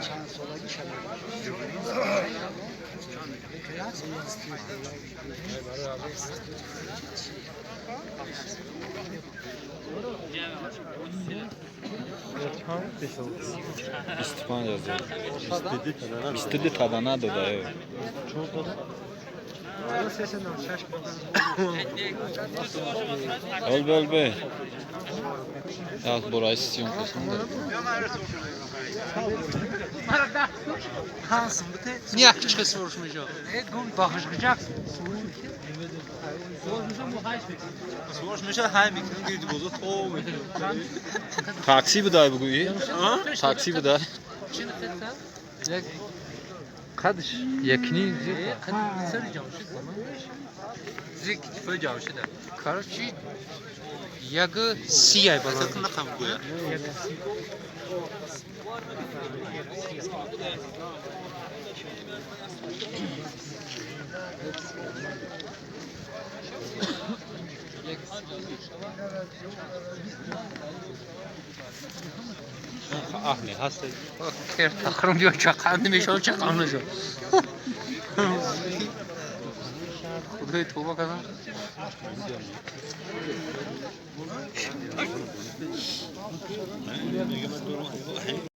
Чанд солагӣ шавад? 25 ҳазор. 22 тада надода. Олбе, олбе. Як бор ай съёмка кунда. Ниак чӣ сурш мешавад? Бахшгиҷак. Сурш мешавад, ҳай мекунем, гирди бозор то мекунем. Такси будай бугӯӣ? Такси будай? Қадш якним зик. Короче, яг сияй баланд. Аҳли ҳаст. Тахрум ё чақанд мешавад, чақанд мешавад. Худои тавба кардам.